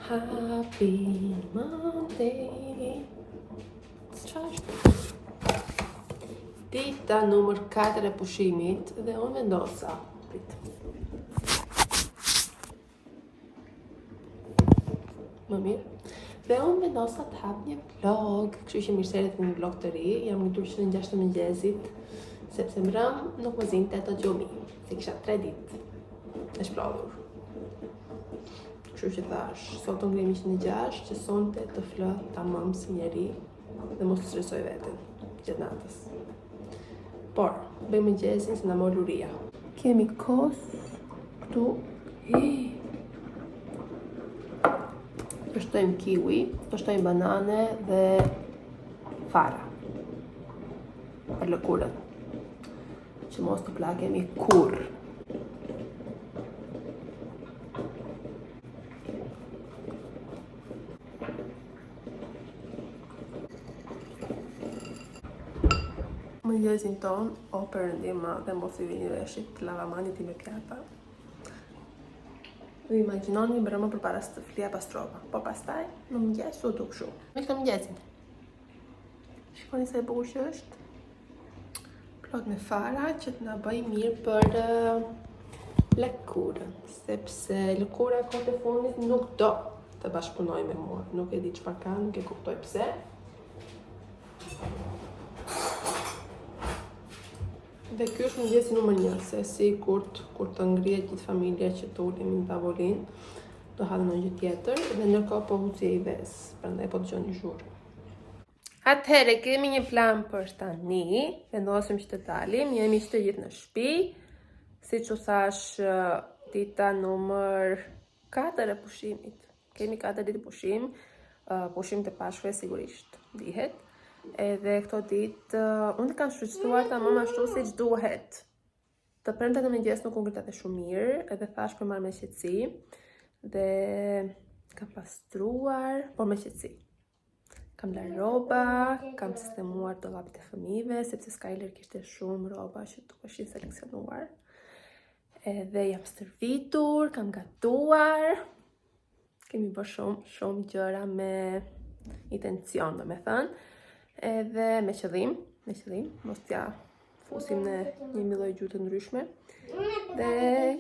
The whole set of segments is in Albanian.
Happy Monday. Çfarë është? Dita numër 4 e pushimit dhe unë vendosa. Prit. Më mirë. Dhe unë vendosa të hap një vlog, kështu që mirë se erdhët në një vlog të ri. Jam ngritur që në 6 të mëngjesit, sepse mbrëm nuk më zinte dot gjumi, se kisha 3 ditë e shplodhur. Kështu që thash, sot të ngrihemi që në 6, që sonte të flë tamam si njeri dhe mos të stresoj veten gjatë natës. Por, bëjmë mëngjesin se na mori uria. Kemi kos këtu. Do shtojmë kiwi, do shtojmë banane dhe fara për lëkurën. Që mos të plakemi kurrë. Mëngjesin tonë, o perëndi i madh dhe mos i vini veshit lavamanit tim me pjata. Ju imagjinoni mbrëmë përpara se të flija pastrova, po pastaj në mëngjes u duk kështu. Me këtë mëngjesin. Shikoni sa i bukur që është. Plot me fara që të na bëjë mirë për uh, lëkurën, sepse lëkura kohët e fundit nuk do të bashkëpunojë me mua. Nuk e di çfarë ka, nuk e kuptoj pse. Dhe ky është mëngjesi numër 1, se sigurt kur të ngrihet gjithë familja që të ulemi në tavolinë, do ha ndonjë gjë tjetër dhe ndërkohë po ziej vezë, prandaj po dëgjoni zhurmë. Atëherë kemi një plan për tani, vendosim që të dalim, jemi që të gjithë në shtëpi. Siç u thash, dita numër 4 e pushimit. Kemi 4 ditë pushim, pushim të Pashkëve sigurisht, dihet. Edhe këto ditë, unë i kam shfrytëzuar tamam ashtu siç duhet. Të premten në mëngjes nuk u ngrita dhe shumë mirë, edhe thash po marr me qetësi dhe kam pastruar, por me qetësi. Kam larë rroba, kam sistemuar dollapet e fëmijëve, sepse Skyler kishte shumë rroba që duheshin seleksionuar. Edhe jam stërvitur, kam gatuar, kemi bërë shumë, shumë gjëra me intencion, domethënë, edhe me qëllim, me qëllim, mos t'ja fusim në një mijë lloj gjuhë të ndryshme. Dhe,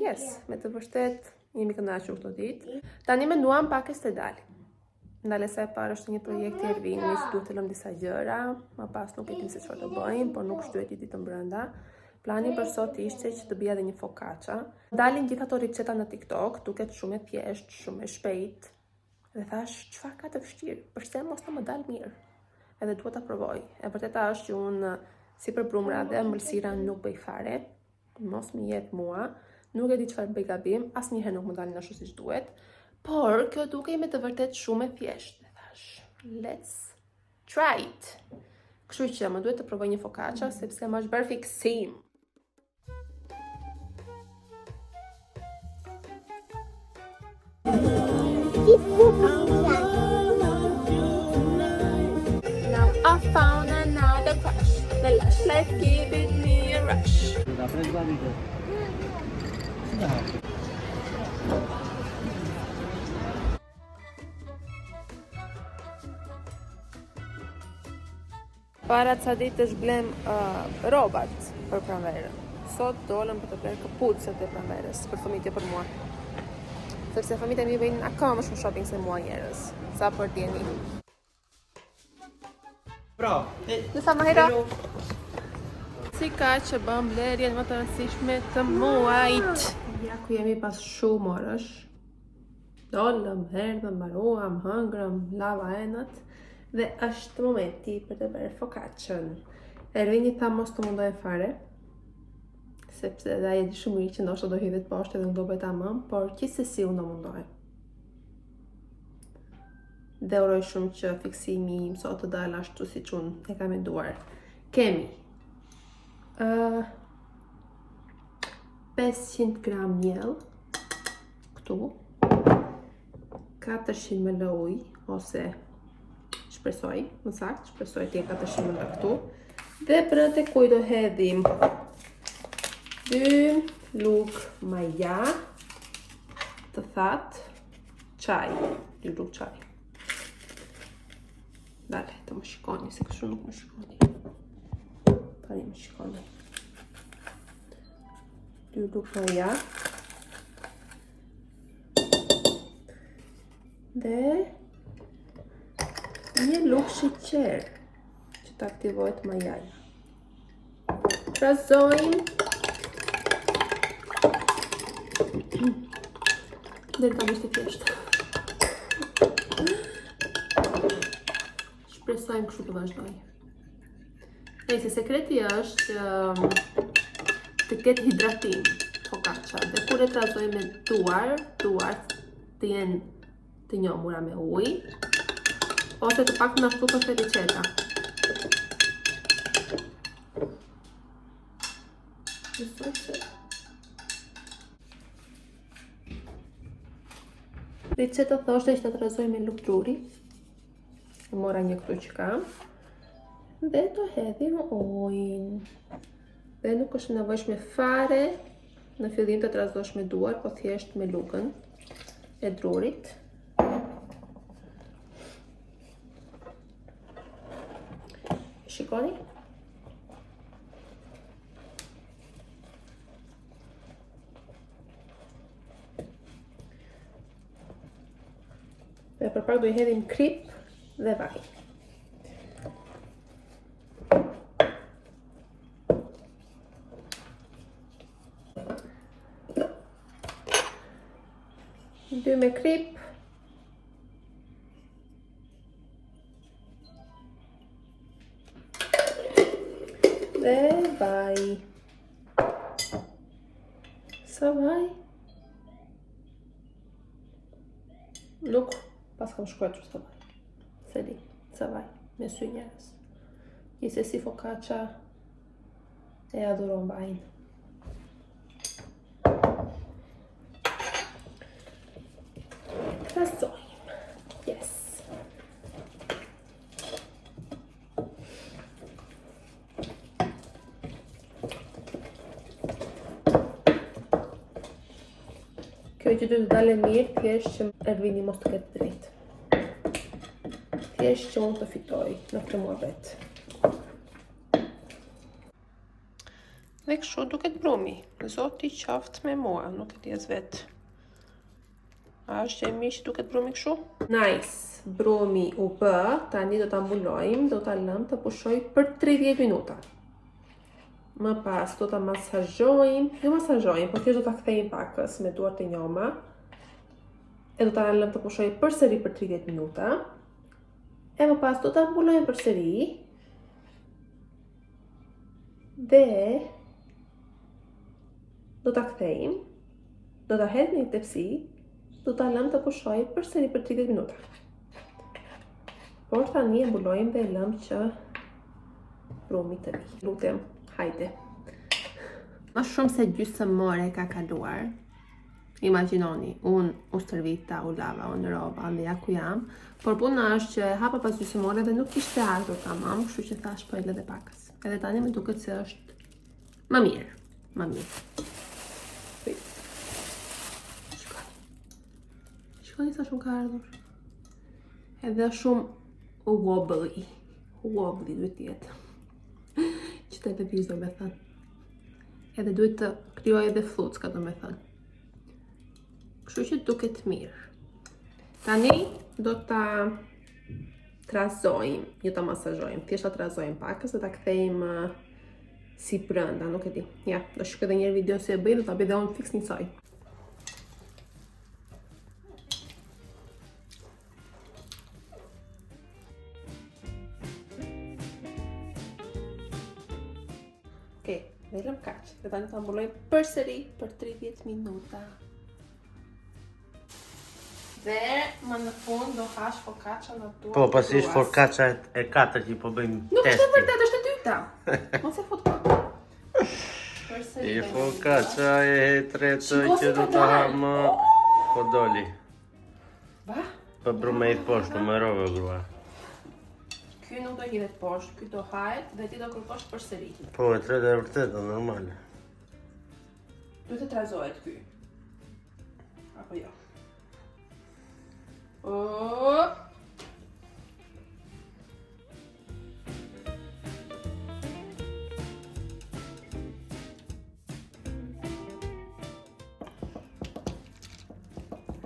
yes, me të vërtet, jemi kënaqur këto ditë. Tani menduam pak e të dalim. Ndalesa e parë është një projekt i Ervinit, që duhet të lëmë disa gjëra, më pas nuk e dim se çfarë do bëjmë, por nuk shtyhet një ditë brenda. Plani për sot ishte që të bëja edhe një focaccia. Dalin gjithë ato riceta në TikTok, duket shumë e thjeshtë, shumë e shpejtë. Dhe thash, çfarë ka të vështirë? Përse mos të më dal mirë? Edhe duhet ta provoj. E vërteta është që unë si për brumra dhe ëmbëlsira nuk bëj fare. Mos më jep mua. Nuk e di çfarë bëj gabim, asnjëherë nuk më dalin ashtu siç duhet. Por kjo dukej me të vërtetë shumë e thjeshtë. Dhe thash, let's try it. Kështu që më duhet të provoj një focaccia sepse më është bërë fiksim. Now I found another crush. The lush life giving me a rush. Para ca ditësh blem uh, rrobat për pranverën. Sot dolëm për të blerë këpucët e pranverës për fëmijët e për mua. Sepse fëmijët e mi bëjnë akoma më shumë shopping se mua njerëz. Sa për dijeni. Bra. Detsamma, hejdo. Si ka që bëm blerjen më të rëndësishme të muajit. Ja ku jemi pas shumë orësh. Dolëm, erdhëm, mbaruam, hëngrëm, lava enët dhe është momenti për të bërë focacciën. Ervini tha mos të mundohem fare, sepse edhe ai e di shumë mirë që ndoshta do hidhet poshtë edhe nuk do bëj tamam, por gjithsesi unë do mundohem. Dhe uroj shumë që fiksimi im sot të dalë ashtu siç unë e kam menduar. Kemi uh, 500 gram miell, këtu 400 ml ujë ose shpresoj, më saktë, shpresoj të jenë 400 ml këtu. Dhe për të kuj do hedhim 2 lugë maja të thatë. Çaj, dy lugë çaj. Dale, të më shikoni, se kështu nuk më shikoni. Tani më shikoni. Dy lugë maja. Dhe një lugë sheqer që të aktivohet majaja. Trazojmë. Dhe kam ishte thjesht. Shpresojmë kështu të vazhdojë. Nejse sekreti është që um, të ketë hidratim focaccia. Dhe kur e trazojmë me duar, duart të jenë të njomura me ujë, ose të paktën ashtu thoshte riceta. Besoj se Riceta thoshte që ta trazoj me lugë druri. E mora një këtu që kam. Dhe do hedhim ujin. Dhe nuk është e nevojshme fare në fillim të trazosh me duar, po thjesht me lugën e drurit. Shikoni? Dhe për pak do i hedhim kripë dhe vaj. Dy me kripë. Dhe vaj. Sa vaj? Nuk paskam shkruar sa vaj. S'e di, sa vaj, me sy njerëz. Gjithsesi focaccia e adhuron vajin. Trazojmë. Yes. Kjo që duhet të dalë mirë, thjesht që Ervini mos të ketë drejt. Thjesht që unë të fitoj në këtë muhabet. Dhe kështu duket brumi. Zoti qoftë me mua, nuk e di as vetë. A është e mirë që duket brumi kështu? Nice, brumi u bë, tani do ta mbulojmë, do ta lëmë të pushojë për 30 minuta. Më pas do ta masazhojmë, jo masazhojmë, por thjesht do ta kthejmë pakës me duart e njoma. E do ta lëmë të pushojë përsëri për 30 minuta. E më pas do ta mbulojmë përsëri. Dhe do ta kthejmë Do ta hedhim në një tepsi, do ta lëmë të pushojë përsëri për 30 minuta. Por tani e mbulojmë dhe e lëmë që brumi të rrijë. Lutem, hajde. Më shumë se gjysmë ore ka kaluar. Imagjinoni, unë u stërvita, u lava, u ndërrova, dhe ja ku jam. Por puna është që e hapa pas gjysmë ore dhe nuk ishte ardhur tamam, kështu që thashë po e lë dhe pakës. Edhe tani më duket se është Më mirë, më mirë. Prit. Shikoni. Shikoni sa shumë ka ardhur. Edhe shumë wobbly. Wobbly duhet të jetë. Që të lëvizë domethënë. Edhe duhet të krijojë edhe fllucka domethënë. Kështu që duket mirë. Tani do ta trazojmë, jo ta masazhojmë, thjesht ta trazojmë pak, ose ta kthejmë si brenda, nuk e di. Ja, do shikoj edhe një herë video si e bëj, do ta bëj dhe unë fiks njësoj. Okej, dhe lëmë kaq. Dhe tani ta mbulojmë përsëri për 30 minuta. Dhe më në fund do hash focaccia në duart. Po, pasi është focaccia e katërt që po bëjmë testin. Nuk është e vërtetë, është e dyta. Mos e fut kot. E focaccia e tretë që do të hamë po doli. Ba? Po brumë e hidh poshtë, më rove grua. Ky nuk do hidhet poshtë, ky do hahet dhe ti do kërkosh përsëri. Po, e treta e vërtetë, normale. Duhet të trazohet ky. Apo jo. Oh!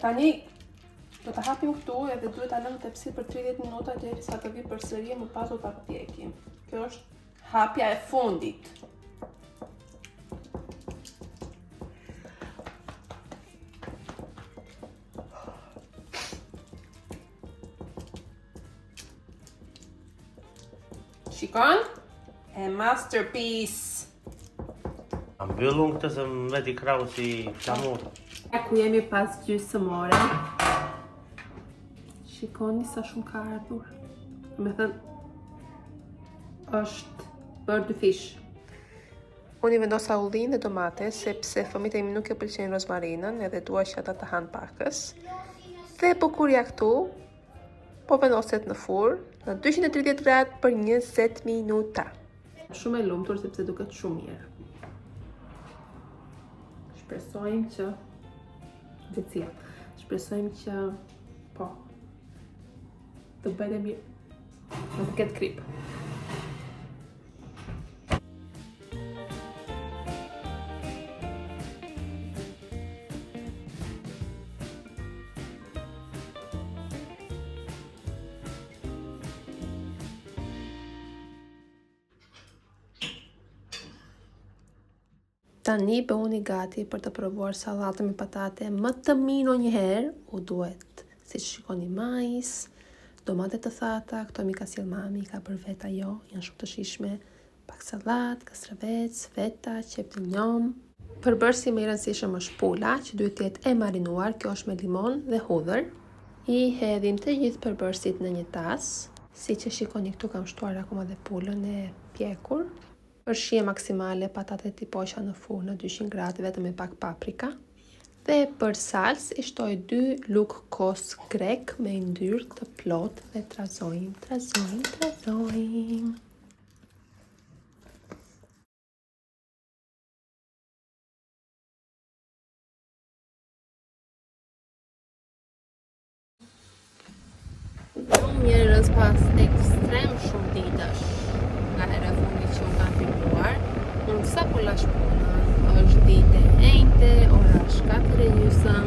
Tani do ta hapim këtu edhe duhet ta lëmë në tepsi për 30 minuta derisa të vijë përsëri e më pas do ta pjekim. Kjo është hapja e fundit. Shikon? E masterpiece! A mbyllun këtë se më veti krahu si flamur. Ja ku jemi pas gjysmë ore. Shikoni sa shumë ka ardhur. Domethënë, është bërë dyfish. Unë i vendosa ullinj dhe domate, sepse fëmijët e mi nuk e pëlqejnë rozmarinën edhe dua që ata të hanë pakës. Dhe bukuria këtu, po vendoset në furrë në 230 gradë për 20 minuta. Shumë e lumtur sepse duket shumë mirë. Shpresojmë që gjithësia. Shpresojmë që po të bëhet e mirë. Në të ketë kripë. Tani bëhuni gati për të provuar sallatën me patate më të mirë ndonjëherë, u duhet, siç shikoni mais, domate të thata, këto m'i ka sjellë mami, i ka bërë vetë ajo, janë shumë të shijshme, pak sallatë, kastravec, feta, qepë të njomë. Përbërësi më i rëndësishëm është pula, që duhet të jetë e marinuar, kjo është me limon dhe hudhër. I hedhim të gjithë përbërësit në një tas. Siç e shikoni këtu kam shtuar akoma dhe pulën e pjekur. Për shije maksimale patatet i poqa në furrë në 200 gradë vetëm me pak paprika. Dhe për salsë i shtoj 2 lugë kos grek me yndyrë të plotë dhe trazojmë, trazojmë, trazojmë. Njerëz pas ekstrem shumë ditësh nga hera e fundit që u kam filmuar. Unë sapo lashë punën, është ditë e enjte, ora është 4 e gjysëm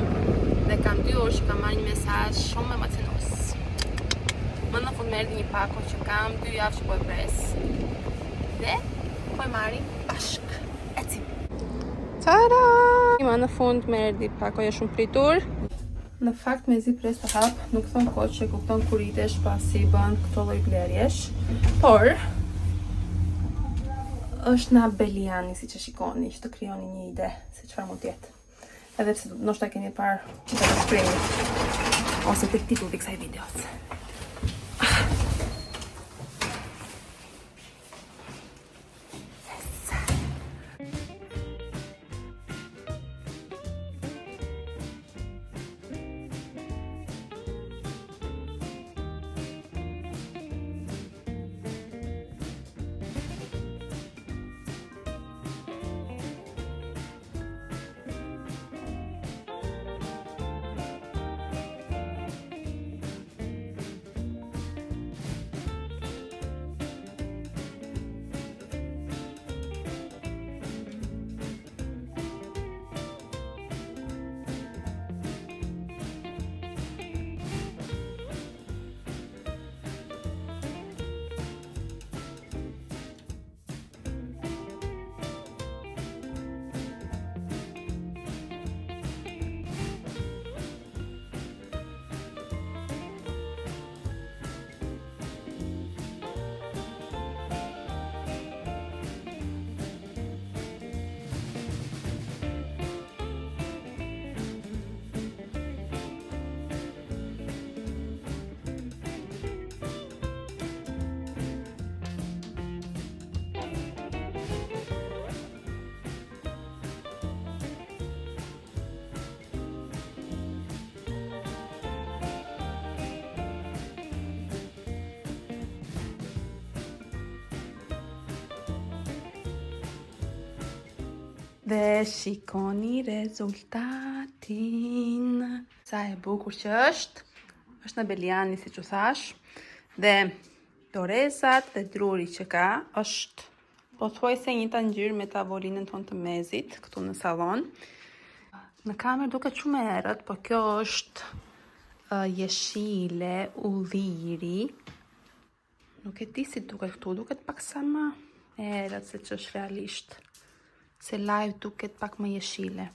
dhe kam 2 orë që kam marrë një mesazh shumë emocionues. Më në fund më erdhi një pako që kam 2 javë që po e pres. Dhe po e marrim bashkë. Ecim. Tada! Më në fund më erdhi pakoja e shumëpritur. Në fakt mezi pres të hap, nuk them kot që e kupton kur rritesh pasi bën këto lloj blerjesh, por është nga Beliani siç e shikoni, që të krijoni një ide se çfarë mund të jetë. Edhe pse ndoshta e keni parë në përshkrim ose tek titulli i kësaj videos. Dhe shikoni rezultatin. Sa e bukur që është. Është nga Beliani, siç u thash. Dhe dorezat dhe druri që ka është pothuajse e njëjta ngjyrë me tavolinën tonë të mezit këtu në sallon. Në kamerë duket shumë e errët, po kjo është uh, jeshile ulliri. Nuk e di si duket këtu, duket pak sa më e errët se ç'është realisht. Se live duket pak më jeshile.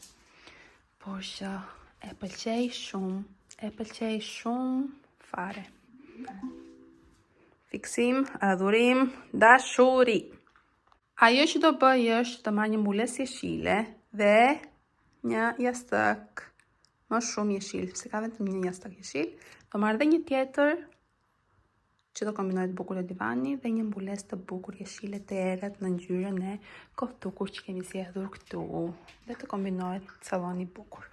Por që e pëlqej shumë, e pëlqej shumë fare. Fiksim, adhurim, dashuri. Ajo që do bëj është të marr një mbulesë jeshile dhe një jastëk më shumë jeshil, se ka vetëm një jastëk jeshil. Do marr dhe një tjetër që do kombinohet bukur te divani dhe një mbulesë të bukur jeshile të errët në ngjyrën e kolltukut që kemi zgjedhur këtu dhe të kombinohet salloni bukur.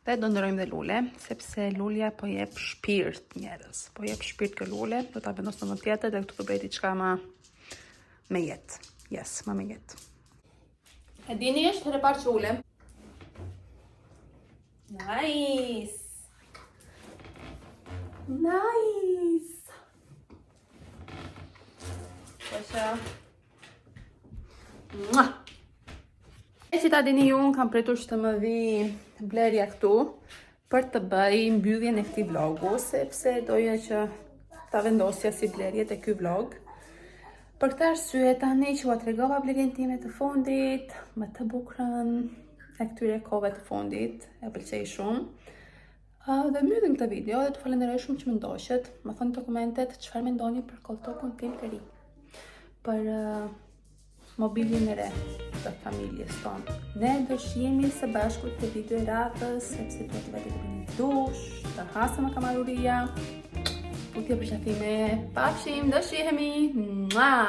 Dhe do ndërrojmë dhe lule, sepse lulja po jep shpirt njerëz. Po jep shpirt kjo lule, do ta vendos në vend tjetër dhe këtu do bëj diçka më me jetë. Yes, më me jetë. E dini është herë e parë që ulem. Nice. Nice. Po që... Mua. E si ta dini ju, unë kam pritur që të më vi blerja këtu për të bëj mbylljen e këtij vlogu, sepse doja që ta vendosja si blerje te ky vlog. Për këtë arsye tani që ua tregova blerjen time të fundit, më të bukurën e këtyre kohëve të fundit, e pëlqej shumë. Uh, dhe mbyllim këtë video dhe të falenderoj shumë që më ndoqët. Më thoni te komentet çfarë mendoni për kolltukun tim të ri. Për uh, mobiljen e re të familjes tonë. Ne do shihemi së bashku te video e radhës, sepse duhet të vete të bëj një dush, të ha se më ka marrë uria. Puthje përqafime, pafshim, do shihemi. Mua!